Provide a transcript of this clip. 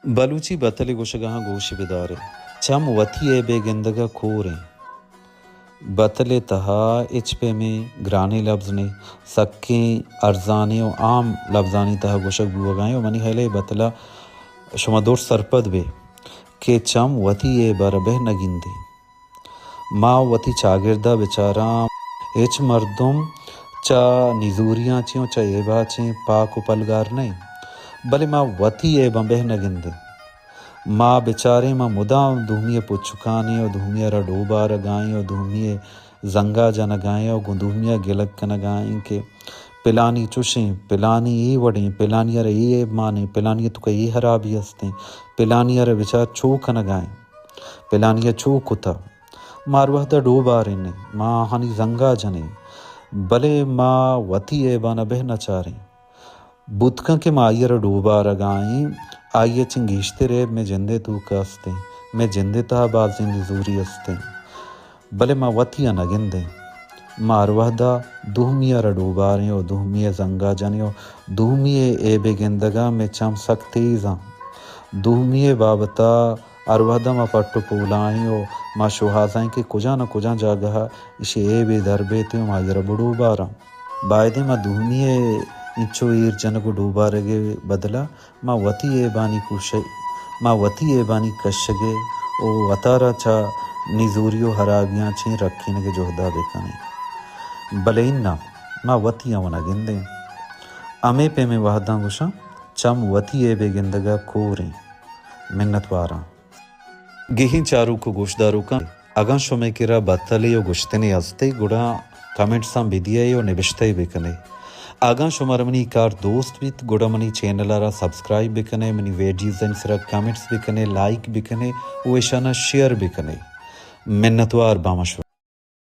بلوچی بتلے گوشگاہاں گوش بدارے۔ چم وتی عیبے گندگا کوریں۔ بتلے تہا ہچ پیمیں گرانیں لبز نے، سکیں ارزانیں و عام لبزانی تہا گوشگ بوگائیں و منی خیال اے بتلا شما دور سرپد بے کہ چم وتی عیبارا بہ نہ گندیں۔ ما وتی چاگردا بچاراں، ہچ مردم چہ نزوریاں چیں و چہ عیبا چیں پاک و پلگار نئیں، بلے ما وتی عیباں بہ نہ گندیں۔ ما بچاریں، ما مدام دومی ء پچکانیں و دومی ء را ڈوبارگائیں و دومی ء زنگا جنگائیں و گوں دومی ء گلگ کنگائیں کہ پلانی چوشیں، پلانی اے وڑیں، پلانی ء را اے عیب مانیں، پلانی ء توکا اے خرابی ہستیں، پلانی ء را بچار چو کنگائیں، پلانی ء چو کتا۔ ما ہر وہدا ڈوبارینیں، ما آہانی زنگا جنیں، بلے ما وتی عیبانا بہ نہ چاریں۔ بوت کن کہ ما آئی ء را ڈوبارگائیں، آئی ء چن گیشتر عیب مئے جندے توکا استیں، مئے جندے تہا بازیں نزوری استیں، بلے ما وتی ء نہ گندیں۔ ما ہر وہدا دومی ء را ڈوباریں و دومی ء زنگا جنیں و دومی ء عیبے گندگا مئے چم سک تیزاں۔ دومی ء بابتا ہر وہدا ما پٹ و پولائیں و ما شوہازائیں کہ کجا نہ کجا جاگہا اشی عیبے در بیتیں و ما آئی ء را بڈوباراں۔ بایدیں ما دومی ء انچو ایر جنگ و ڈوبارگ ء بدلا ما وتی عیبانی کوشش، ما وتی عیبانی کشگ ء و وتارا چہ نزوری و ہرابیاں چیں رکینگ ء جہدا بکنیں۔ بلے اناں، ما وتی ء و نہ گندیں۔ ہمے پیمیں وہداں گوشاں، چم وتی عیبے گندگا کوریں۔ منتواراں۔ گہین چاروک و گوشداروکاں، اگاں شمئے کرا بتلے و گوشتنے ہستے، گڑا کمنٹساں بدیئے و نبشتہ بکنے۔ اگاں شمارا منی کار دوست بیت، گڑا منی چینل ء را سبسکرائب بکنے، منی ویڈیوزانی سرا کمنٹس بکنے، لائک بکنے و اشانا شیئر بکنے۔ منتوار باں شما۔